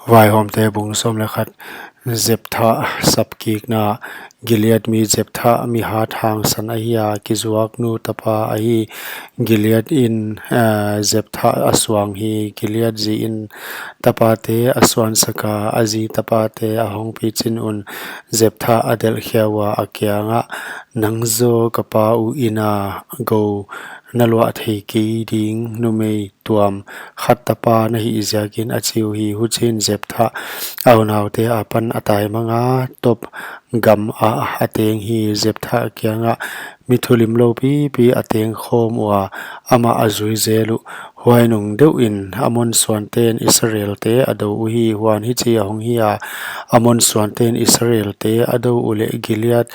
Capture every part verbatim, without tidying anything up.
Vaihawmte bung sawm leh khat. Jephtha sapkikna. Gilead mi Jephtha mi hat hangsan ahi a, kizuak nu tapa ahi. Gilead in, eh, Jephtha a suang hi. Gilead zi in tapate a suansak a, a zi tapate a hong pichin un Jephtha a delhkhia ua, a kiangah, "Nang zaw ka pa uh inn a gou na luah thei kei ding numei tuam khat tapa na hih ziakin," a chi uhi. Huchiin Jephtha a unaute apan a taimang a, Tob gam ah a teng hi. Jephtha kiangah mi thulimlou pipi a teng khawm ua, amah a zui zel uh. Huai nung deuhin Amon suanten Israelte a dou uhi. Huan hichi ahong hi a, Amon suanten Israelte a dou uleh Gilead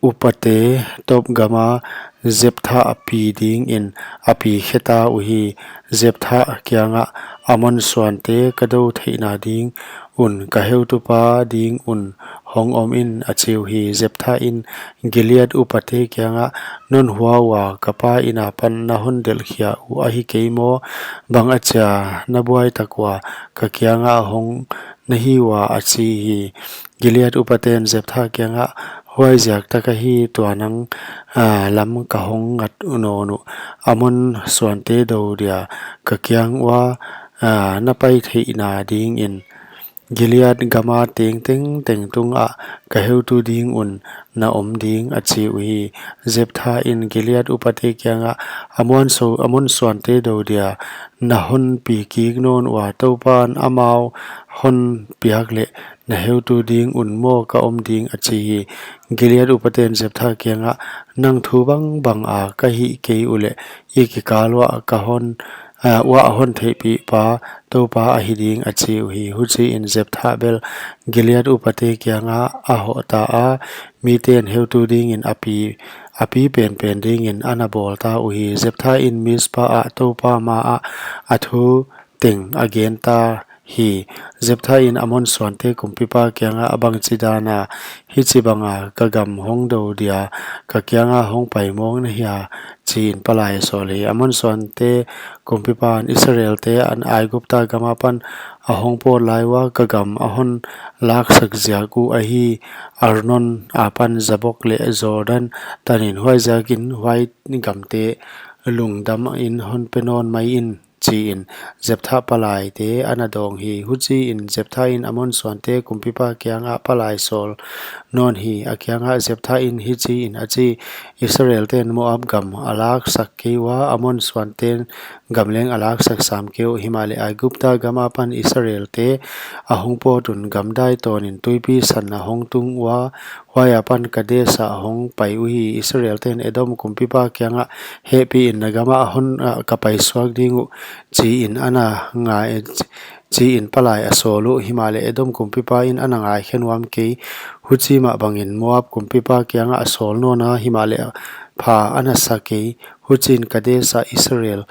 upate Tob gama Jephtha a pi dingin a pi kheta uhi. Jephtha kiangah, "Amon suante ka dou theihna ding un ka heutupa ding un hong om in," a chi uhi. Jephtha in Gilead upate kiangah, "Non hua ua ka pa inn apan na hon delhkhia uh ahi kei maw? Bang achia na buai tak ua ka kiangah hong na hi ua?" a chi hi. Gilead upaten Jephtha kiangah, "Huaiziak tak ahi, tua nang, ah, lam ka hong ngat nawn uh. Amon suante dou dia ka kiang ua, ah, na pai theihna dingin Gilead gama teng tengteng tungah ka heutu ding un na om ding," a chi uhi. Jephtha in Gilead upate kiangah, "Amon su-, Amon suante dou dia na hon pi kik nawn ua, Toupan amau hon piak leh na heutu ding un maw ka om ding?" a chi hi. Gilead upaten Jephtha kiangah, "Nang thu bangbang a ka hih kei uleh i kikal uah ka hon, ah, uah hon theihpihpa Toupa ahi ding," a chi uhi. Huchiin Jephtha bel Gilead upate kiangah a hoh ta a, miten heutu dingin a pi, a pi penpen dingin ana bawl ta uhi. Jephtha in Mizpa ah Toupa maah a thu teng a gen ta hi. Jephtha in Amon suante kumpipa kiangah, "Bangchi dana hichibanga ka gam hong dou dia ka kianga hong pai mawng na hia?" chiin palai a sawl hi. Amon suante kumpipan Israelte an Aigupta gam apan a hong pawt lai ua ka gam a hon laksak ziak uh ahi, Arnon apan Jabok leh Jordan tanin. Huaiziakin huai gamte lungdamin hon pe nawn mai in, chiin Jephtha palaite ana dawng hi. Huchiin Jephtha in Amon suante kumpipa kiangah palai sawl nawn hi. A kiangah Jephtha in hichiin a chi, "Israelten Moab gam a laksak kei ua, Amon suanten gam leng a laksak sam kei uh. Himahleh Aigupta gam apan Israelte a hong pawt un gamdai tawnin tuipi san a hong tung ua, huai apan Kades ah hong pai uhi. Israelten Edom kumpipa kiangah, 'Hehpih in na gam ah hon, ah, ka paisuak ding uh,' chiin ana ngai, chiin palai a sawl uh. Himahleh Edom kumpipa in ana ngaikhe nuam kei. Huchi mah bangin Moab kumpipa kiangah a sawl nawn a, himahleh pha ana sa kei. Huchiin Kades ah Israel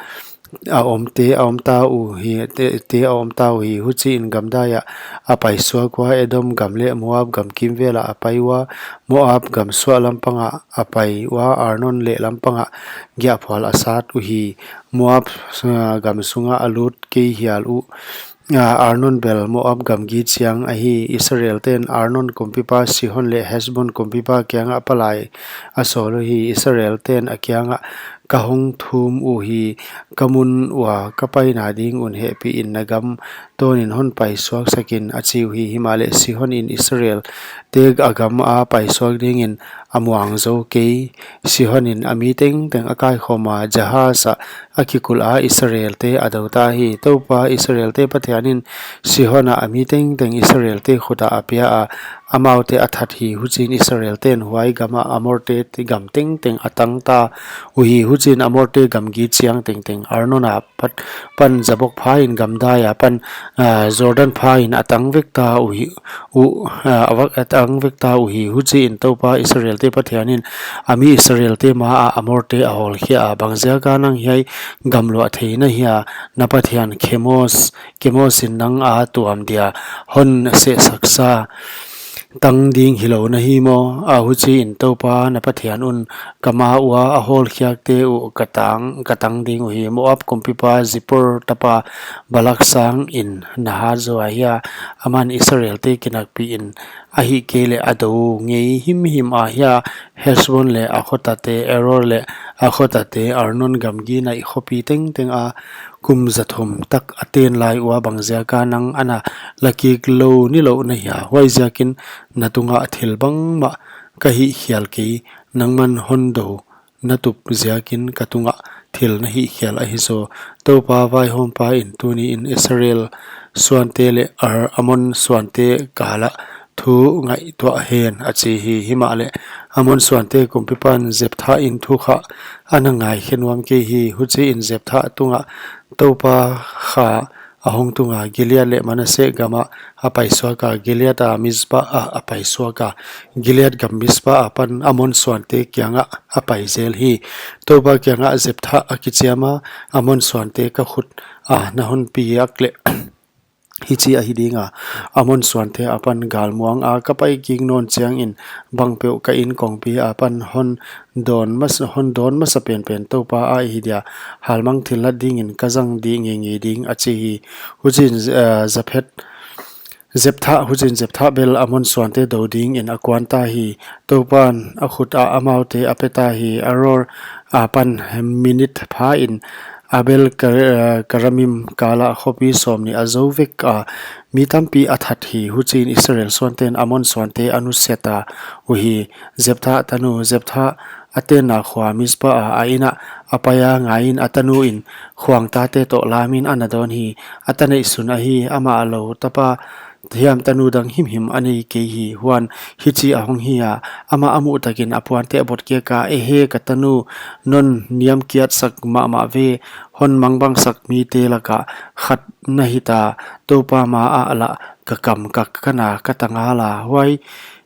a omte a om ta uhi, te, te a om ta uhi. Huchiin gamdai ah a paisuak ua, Edom gam leh Moab gam kimvel ah a pai ua, Moab gam suah lampang ah a pai ua, Arnon leh lampang ah giahphual a sat uhi. Moab, ah, gam sungah a lut kei hial uh. Ah, Arnon bel Moab gam gil chiang ahi. Israelten Arnon kumpipa Sihon leh Hesbon kumpipa kiangah palai a sawl uhi. Israelten a kiangah, 'Ka hong thum uhi, ka mun ua ka paina ding un hehpih in na gam tawnin hon paisuak sak in,' a chi uhi. Himahleh Sihon in Israelte a gam a paisuak dingin a muang zou kei. Sihon in a mi tengteng a kaikhawm a, Jahaz ah a kikulh a, Israelte a dou ta hi. Toupa Israelte Pathian in Sihon ah a mi tengteng Israelte khut ah a pia a, amaute a that hi. Huchiin Israelten huai gam ah Amorte te gam tengteng a tang ta uhi. Huchiin Amorte gam gil chiang tengteng, Arnon apat pan Jabok phain gamdai apan, ah, Jordan phain a tang vek ta uhi, uh, ah, a vak, a tang vek ta uhi. Huchiin Toupa Israelte Pathian in a mi Israelte maah Amorte a hawlkhia a, 'Bangziaka nang hiai gam luah thei na hia? Na pathian Kemos, Kemos in nang a tuam dia hon sehsaksa tang ding hilou na hi maw? A, huchiin Toupa na Pathian un ka ma ua a hawlkhiakte uh ka tang, ka tang ding uhi. Moab kumpipa Zippor tapa Balak sangin na hat zaw ahia? Aman Israelte kinakpihin, ahihkeileh a dou ngei himhim ahia? Hesbon leh a khotate, Aroer leh a khotate, Arnon gamgi naih khopi tengteng a kum zathum tak a ten lai ua bangziaka nang ana la kik lou nilouh na hia? Huaiziakin na tungah thil bangmah ka hihkhial kei, nangman hon dou na tup ziakin ka tungah thil na hihkhial ahi zaw. Toupa vaihawmpain tuniin Israel suante leh Ar-, Amon suante kalah thu ngaihtuah hen, a chi hi. Himahleh Amon suante kumpipan Jephthain thu kha ana ngaikhe nuam kei hi. Huchiin Jephtha tungah Toupa kha a hong tunga, Gilead leh Manasseh gamah a paisuaka, Gilead a Mizpa ah a paisuaka, Gilead gam Mizpa apan Amon suante kiangah a pai zel hi. Toupa kiangah Jephtha a kichiama, Amon suante ka khut ah na hon piak leh hichi ahi dinga, Amon suante apan galmuanga ka pai kik nawn chiangin bangpeuh ka in kongpi apan hon dawn mas-, hon dawn masa penpen Toupa ahi dia, halmang thillat dingin ka zang ding ngeingei ding, a chi hi. Huchiin, eh, Japhet, Jephtha, huchiin Jephtha bel Amon suante dou dingin a kuan ta hi. Toupan a khut ah amaute a pe ta hi. Aroer apan minit phain Abel Kar-, eh, Keramim kalah khopi sawmnih a zou vek a, mi tampi a that hi. Huchiin Israel suanten Amon suante a nusiata uhi. Jephtha tanu, Jephtha a tenna khua Mizpa ah a inn ah a paia, ngaiin a tanuin khuang tate toh lamin ana dawn hi. A ta neihsun ahi, amah lou tapa hiam tanu dang himhim a nei kei hi. Huan hichi ahong hi a, amah a muh takin a puante a botkiaka, Ehe, ka tanu, non niamkiatsak mahmah ve, hon mangbangsak mite laka khat na hita, Toupa maah lah ka kam ka kana ka ta ngala, huai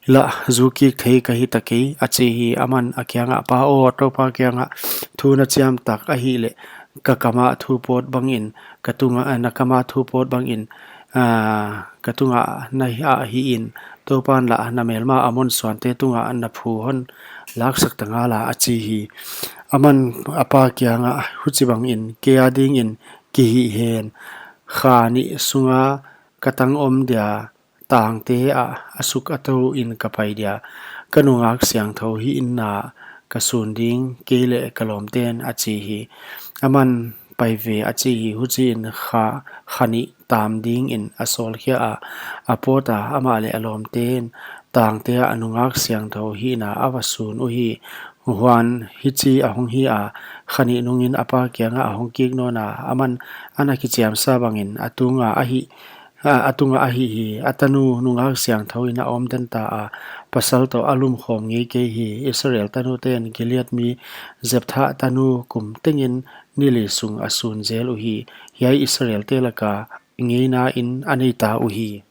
lah zu kik thei ka hita kei, a chi hi. Aman a kiangah, Pa aw, Toupa kiangah thu na chiam tak ahihleh, ka kama thu pawt bangin, ka tunga, na kama thu pawt bangin, ah, ka tunga na hi, ah, hihin, Toupan lah na melma Amon suante tunga na phu hon laksak ta ngala, a chi hi. Aman a pa kiangah, Huchibangin kei adingin kihih hen, kha nih sunga ka tang om dia, tangte ah a suk a touin ka pai dia, ka nungak siangthou hihna ka sun ding, kei leh ka lawmten, a chi hi. Aman pai ve, a chi hi. Huchiin kha, kha nih tam dingin a sawlkhia a, a pawta, amah leh a lawmten tangte ah a nungak siangthou hihna a va sun uhi. Huan hichi ahong hi a, kha nih nungin a pa kiangah ahong kik nawna, aman ana kichiamsa bangin a tunga ahi, a, a tunga ahi hi. A tanu nungak siangthouin a om den ta a, pasal toh a lumkhawm ngei kei hi. Israel tanuten Gilead mi Jephtha tanu kum tengin ni li sung a sun zel uhi. Hiai Israelte laka ngeina in a nei ta uhi.